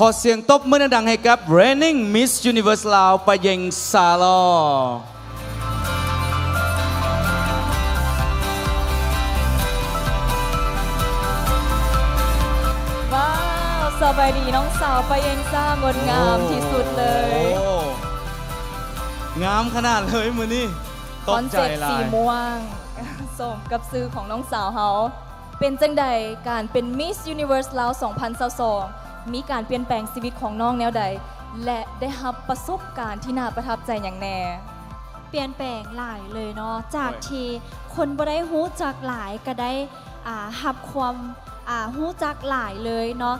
ຂໍສຽງຕົບມືດັງໆໃຫ້ກັບ Reigning Miss Universe ລາວ ປາເຢັງ ສາລໍ. ວ້າວ ສະບາຍດີນ້ອງສາວປາເຢັງ ຈ້າ ງົດງາມທີ່ສຸດເລີຍ. ໂອ້ ງາມຂະໜາດເລີຍມື້ນີ້. ຕກໃຈຫຼາຍ. ຄອນເຊັບສີມ່ວງ ສົມກັບຊື່ຂອງນ້ອງສາວເຮົາ. ເປັນຈັ່ງໃດ ການເປັນ Miss Universe ລາວ ສອງພັນຊາວສອງ ມີການປ່ຽນແປງຊີວິດຂອງນ້ອງແນວໃດ ແລະ ໄດ້ຮັບປະສົບການທີ່ໜ້າປະທັບໃຈຫຍັງແດ່? ປ່ຽນແປງຫຼາຍເລີຍເນາະ ຈາກທີ່ຄົນບໍ່ໄດ້ຮູ້ຈັກຫຼາຍ ກະໄດ້ ອ່າ ຮັບຄວາມ ອ່າ ຮູ້ຈັກຫຼາຍເລີຍເນາະ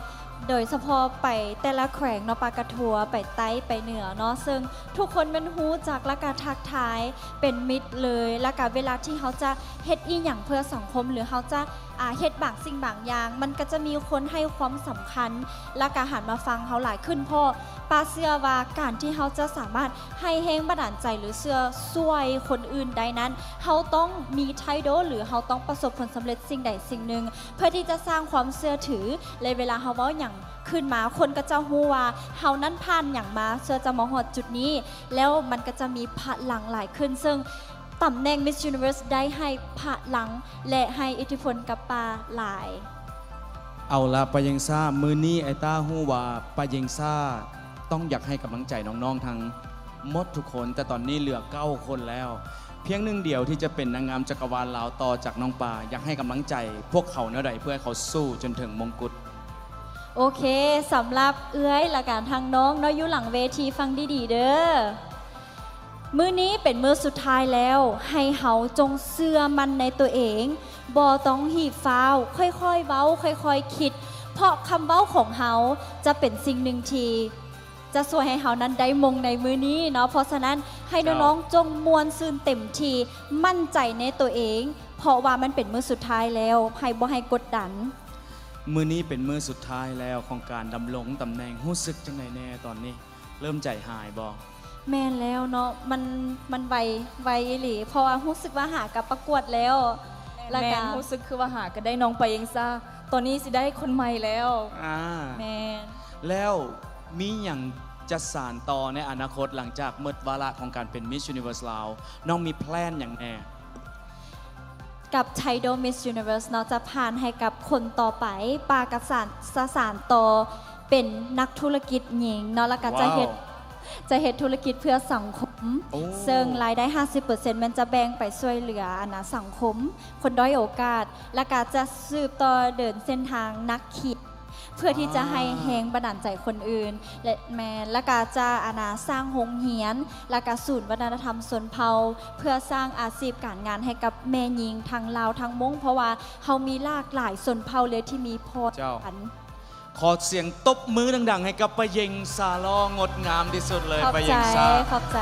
ໂດຍສະເພາະໄປແຕ່ລະແຂວງເນາະ ປາກະທົວ ໄປໃຕ້ ໄປເໜືອເນາະ ເຊິ່ງທຸກຄົນແມ່ນຮູ້ຈັກ ແລ້ວກະທັກທາຍເປັນມິດເລີຍ ແລ້ວກະເວລາທີ່ເຮົາຈະເຮັດອີ່ຫຍັງເພື່ອສັງຄົມ ຫຼື ເຮົາຈະ ອ່າ ເຮັດບາງສິ່ງບາງຢ່າງ ມັນກະຈະມີຄົນໃຫ້ຄວາມສຳຄັນ ແລ້ວກະຫັນມາຟັງເຮົາຫຼາຍຂຶ້ນ ເພາະປ້າເຊື່ອວ່າການທີ່ເຮົາຈະສາມາດໃຫ້ແຮງບັນດານໃຈ ຫຼື ເຊື່ອຊ່ວຍຄົນອື່ນໄດ້ນັ້ນ ເຮົາຕ້ອງມີໄທໂດ ຫຼື ເຮົາຕ້ອງປະສົບຜົນສຳເລັດສິ່ງໃດສິ່ງໜຶ່ງ ເພື່ອທີ່ຈະສ້າງຄວາມເຊື່ອຖື ແລະ ເວລາເຮົາເວົ້າຫຍັງຂຶ້ນມາ ຄົນກະຈະຮູ້ວ່າເຮົານັ້ນຜ່ານຫຍັງມາ ເພື່ອຈະມາຮອດຈຸດນີ້ ແລ້ວມັນກະຈະມີພະລັງຫຼາຍຂຶ້ນ ເຊິ່ງຕຳແໜ່ງ Miss Universe ໄດ້ໃຫ້ພະລັງ ແລະ ໃຫ້ອິດທິພົນກັບປ້າຫຼາຍ. ເອົາລະ ປາເຢັງຊາ ມື້ນີ້ໄອ້ຕ້າຮູ້ວ່າປາເຢັງຊາຕ້ອງຢາກໃຫ້ກຳລັງໃຈນ້ອງໆທັງໝົດທຸກຄົນ ແຕ່ຕອນນີ້ເຫຼືອເກົ້າຄົນແລ້ວ ພຽງໜຶ່ງດຽວທີ່ຈະເປັນນາງງາມຈັກກະວານລາວຕໍ່ຈາກນ້ອງປາ ຢາກໃຫ້ກຳລັງໃຈພວກເຂົາແນວໃດ ເພື່ອໃຫ້ເຂົາສູ້ຈົນເຖິງມົງກຸດ? ໂອເຄ ສຳລັບເອື້ອຍ ແລະກະທັງນ້ອງເນາະ ຢູ່ຫຼັງເວທີ ຟັງດີໆເດີ. ມື້ນີ້ເປັນມື້ສຸດທ້າຍແລ້ວ ໃຫ້ເຮົາຈົ່ງເຊື່ອໝັ້ນໃນຕົວເອງ ບໍ່ຕ້ອງຮີບຟ້າວ ຄ່ອຍໆເວົ້າ ຄ່ອຍໆຄິດ ເພາະຄຳເວົ້າຂອງເຮົາຈະເປັນສິ່ງໜຶ່ງທີ່ ຈະຊ່ວຍໃຫ້ເຮົານັ້ນໄດ້ມົງໃນມື້ນີ້ເນາະ ເພາະສະນັ້ນໃຫ້ນ້ອງໆ ເຈົ້າ ຈົ່ງມ່ວນຊື່ນເຕັມທີ່ ໝັ້ນໃຈໃນຕົວເອງ ເພາະວ່າມັນເປັນມື້ສຸດທ້າຍແລ້ວ ໃຫ້ ບໍ່ໃຫ້ກົດດັນ. ມື້ນີ້ເປັນມື້ສຸດທ້າຍແລ້ວຂອງການດຳລົງຕຳແໜ່ງ ຮູ້ສຶກຈັ່ງໃດແດ່ຕອນນີ້? ເລີ່ມໃຈຫາຍບໍ່? ແມ່ນແລ້ວເນາະ ມັນ ມັນໄວ ໄວອີ່ຫຼີ ເພາະວ່າຮູ້ສຶກວ່າຫາກະປະກວດແລ້ວ ແລ້ວກະ ແມ່ນ ຮູ້ສຶກຄືວ່າຫາກະໄດ້ນ້ອງປາເຢັງຊາ ຕອນນີ້ຊິໄດ້ຄົນໃໝ່ແລ້ວ. ອ່າ ແມ່ນ. ແລ້ວມີຫຍັງຈະສານຕໍ່ໃນອະນາຄົດ ຫຼັງຈາກໝົດວາລະຂອງການເປັນ Miss Universe ລາວ ນ້ອງມີແພລນຫຍັງແດ່? ກັບ Title Miss Universe ເນາະ ຈະຜ່ານໃຫ້ກັບຄົນຕໍ່ໄປ ປາກະສານ ສະສານຕໍ່ເປັນນັກທຸລະກິດຍິງເນາະ ແລ້ວກະຈະເຮັດ ວ້າວ ຈະເຮັດທຸລະກິດເພື່ອສັງຄົມ ໂອ້ ເຊິ່ງລາຍໄດ້ຫ້າສິບເປີເຊັນແມ່ນຈະແບ່ງໄປຊ່ວຍເຫຼືອ ອັນນະ ສັງຄົມ ຄົນດ້ອຍໂອກາດ ແລ້ວກະຈະສືບຕໍ່ເດີນເສັ້ນທາງນັກຂຽນ ເພື່ອທີ່ຈະໃຫ້ແຮງບັນດານໃຈຄົນອື່ນ ແລະ ແມ່ນ ແລ້ວກະຈະ ອັນນະ ສ້າງໂຮງຮຽນ ແລ້ວກະສູນວັດທະນະທຳຊົນເຜົ່າ ເພື່ອສ້າງອາຊີບການງານໃຫ້ກັບແມ່ຍິງທັງລາວທັງມົ້ງ ເພາະວ່າເຮົາມີຫຼາກຫຼາຍຊົນເຜົ່າເລີຍທີ່ມີພອນ ເຈົ້າ ກັນ. ຂໍສຽງຕົບມືດັງໆໃຫ້ກັບປາເຢັງຊາລໍ ງົດງາມທີ່ສຸດເລີຍ ປາເຢັງຊາ ຂອບໃຈ.